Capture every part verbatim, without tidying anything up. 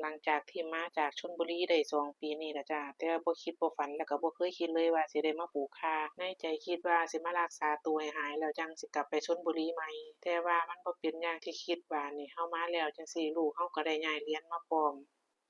หลังจากที่มาจากชลบุรีได้สองปีนี่ล่ะจ้า แต่ว่าบ่คิดบ่ฝัน แล้วก็บ่เคยคิดเลยว่าสิได้มาปลูกข่า ในใจคิดว่าสิมารักษาตัวให้หายแล้วจั่งสิกลับไปชลบุรีใหม่ แต่ว่ามันบ่เป็นอย่างที่คิด บาดนี้เฮามาแล้วจั่งซี้ ลูกเฮาก็ได้ย้ายเรียนมาพร้อม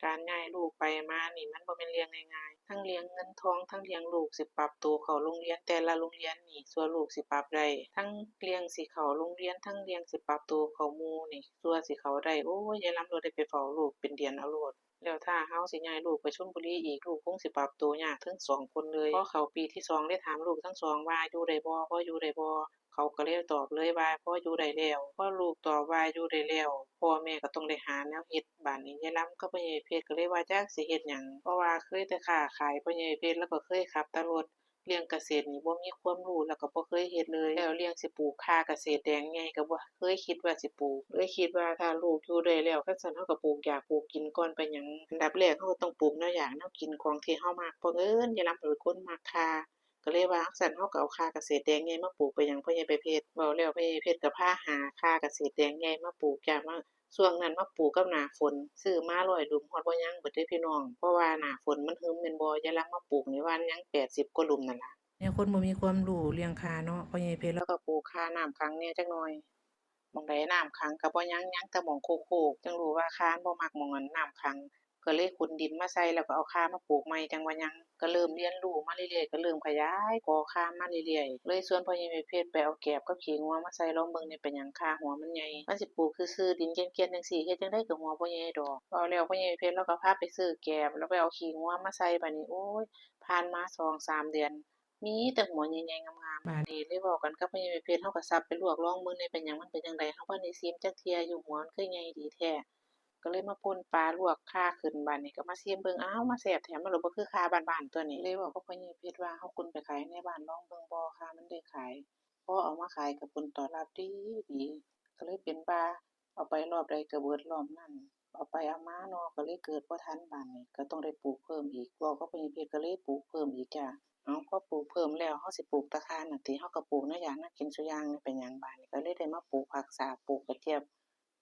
การย้ายลูกไปมานี่มันบ่แม่นเรื่องง่ายๆ ทั้งเรื่องเงินทอง ทั้งเรื่องลูกสิปรับตัวเข้าโรงเรียนแต่ละโรงเรียนนี่ สั่วลูกสิปรับได้ ทั้งเรื่องสิเข้าโรงเรียน ทั้งเรื่องสิปรับตัวเข้าหมู่นี่ สั่วสิเข้าได้ โอ้ย ยายลำเราได้ไปเฝ้าลูกเป็นเดือนเอาโลด แล้วถ้าเฮาสิย้ายลูกไปชลบุรีอีก ลูกคงสิปรับตัวยากทั้งสองคนเลย พอเข้าปีที่สอง เลยถามลูกทั้งสองว่าอยู่ได้บ่ พออยู่ได้บ่ เขาก็เลยตอบเลยว่าพออยู่ได้แล้ว พอลูกตอบว่าอยู่ได้แล้ว พ่อแม่ก็ต้องได้หาแนวเฮ็ด บาดนี้ยายลำกับพ่อใหญ่เพชรก็เลยว่าจักสิเฮ็ดหยัง เพราะว่าเคยแต่ค้าขาย พ่อใหญ่เพชรลาวก็เคยขับแต่รถ เรื่องเกษตรนี่บ่มีความรู้ แล้วก็บ่เคยเฮ็ดเลย แล้วเรื่องสิปลูกข่าเกษตรแดงใหญ่ก็บ่เคยคิดว่าสิปลูก เลยคิดว่าถ้าลูกอยู่ได้แล้ว คันซั้นเฮาก็ปลูกหญ้าปลูกกินก่อนไปหยัง อันดับแรกเฮาก็ต้องปลูกแนวหญ้าแนวกินของที่เฮามัก บังเอิญยายลำเป็นคนมักข่า ก็เลยว่า จั่งซั้นเฮาก็เอาข่าเกษตรแดงใหญ่มาปลูกไปหยังพ่อใหญ่ไปเพชร เว้าแล้วพ่อใหญ่เพชรก็พาหาข่าเกษตรแดงใหญ่มาปลูกจ้า มา ช่วงนั้นมาปลูกกับหน้าฝน ซื้อมาร้อยหลุมฮอดบ่ยังเบิดเด้พี่น้อง เพราะว่าหน้าฝนมันหึมแม่นบ่ ยายลำมาปลูกนี่หว่านยังแปดสิบกว่าหลุมนั่นล่ะ แนวคนบ่มีความรู้เรื่องข่าเนาะ พ่อใหญ่เพชรลาวก็ปลูกข่าน้ำขังแหน่จักหน่อย หม่องใดน้ำขังก็บ่ยัง ยังแต่หม่องโคกๆ จั่งรู้ว่าข่ามันบ่มักหม่องอันน้ำขัง ก็เลยขุดดินมาใส่ แล้วก็เอาข่ามาปลูกใหม่จั่งว่ายัง ก็เริ่มเรียนรู้มาเรื่อยๆ ก็เริ่มขยายกอข่ามาเรื่อยๆ เลยชวนพ่อใหญ่เพชรไปเอาแกบกับขี้งัวมาใส่ลองเบิ่งแหน่ เป็นหยังข่าหัวมันใหญ่ มันสิปลูกซื่อๆ ดินเกรียนๆ จั่งซี้ เฮ็ดจั่งใดก็หัวบ่ใหญ่ดอก เว้าแล้วพ่อใหญ่เพชรลาวก็พาไปซื้อแกบ แล้วไปเอาขี้งัวมาใส่ บาดนี้ โอ้ย ผ่านมาสองสามเดือน มีแต่หัวใหญ่ๆ งามๆ บาดนี้เลยเว้ากันกับพ่อใหญ่เพชร เฮาก็สับไปลวกลองเบิ่งแหน่ เป็นหยัง มันเป็นจั่งใด เฮาบ่ทันได้ซิมจักเทื่ออยู่ หัวมันคือใหญ่ดีแท้ ก็เลยมาป่นปลาลวกข่าขึ้น บาดนี้ก็มาซิมเบิ่ง อ้าว มาแซ่บแท้ มันละบ่คือข่าบ้านๆ ตั๊วนี้ เลยเว้ากับพ่อใหญ่เพชรว่า เฮาป่นไปขายในบ้านลองเบิ่งบ่ ข่ามันได้ขาย พอเอามาขายก็ผลตอบรับดีดี ก็เลยเป็นว่า เอาไปรอบใดก็เบิดรอบนั้น เอาไปเอามาหน่อก็เลยเกิดบ่ทัน บาดนี้ก็ต้องได้ปลูกเพิ่มอีก เว้ากับพ่อใหญ่เพชรก็เลยปลูกเพิ่มอีกจ้า เอ้า พอปลูกเพิ่มแล้ว เฮาสิปลูกแต่ข่าน่ะติ เฮาก็ปลูกแนวหยังแนวกินซุอย่างนี่ เป็นหยัง บาดนี้ก็เลยได้มาปลูกผักสาบ ปลูกกระเจี๊ยบ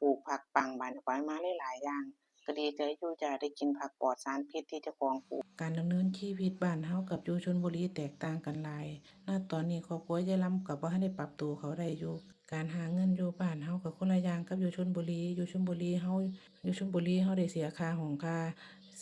ปลูกผักปัง บาดนี้ก็มาหลายๆ อย่าง ก็ดีใจอยู่จ้า ได้กินผักปลอดสารพิษที่เจ้าของปลูก การดำเนินชีวิตบ้านเฮากับอยู่ชลบุรีแตกต่างกันหลาย ณ ตอนนี้ครอบครัวยายลำก็บ่ทันได้ปรับตัวเข้าได้อยู่ การหาเงินอยู่บ้านเฮาก็คนละอย่างกับอยู่ชลบุรี อยู่ชลบุรีเฮา อยู่ชลบุรีเฮาได้เสียค่าห้องค่า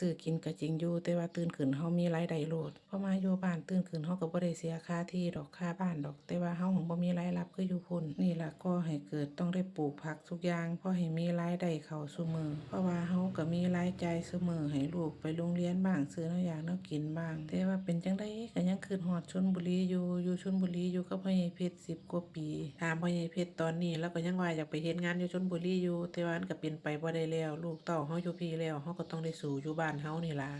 ซื้อกินก็จริงอยู่ แต่ว่าตื่นขึ้นเฮามีรายได้โลด พอมาอยู่บ้านตื่นขึ้นเฮาก็บ่ได้เสียค่าที่ดอก ค่าบ้านดอก แต่ว่าเฮาหั้นบ่มีรายรับคืออยู่พุ้น นี่ล่ะก่อให้เกิดต้องได้ปลูกผักซุอย่าง พอให้มีรายได้เข้าซุมื้อ เพราะว่าเฮาก็มีรายจ่ายซุมื้อ ให้ลูกไปโรงเรียนบ้าง ซื้อแนวอยากแนวกินบ้าง แต่ว่าเป็นจั่งใดก็ยังคิดฮอดชลบุรีอยู่ อยู่ชลบุรีอยู่กับพ่อใหญ่เพชร สิบกว่าปี ถามพ่อใหญ่เพชรตอนนี้ ลาวก็ยังว่าอยากไปเฮ็ดงานอยู่ชลบุรีอยู่ แต่ว่ามันก็เป็นไปบ่ได้แล้ว ลูกเต้าเฮาอยู่พี้แล้ว เฮาก็ต้องได้สู้อยู่บ้านเฮานี่ล่ะ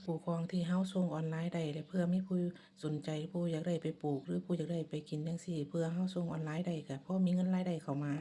ปลูกของที่เฮาส่งออนไลน์ได้ และเผื่อมีผู้สนใจ ผู้อยากได้ไปปลูก หรือผู้อยากได้ไปกินจั่งซี้ เผื่อเฮาส่งออนไลน์ได้ ก็พอมีเงินรายได้เข้ามา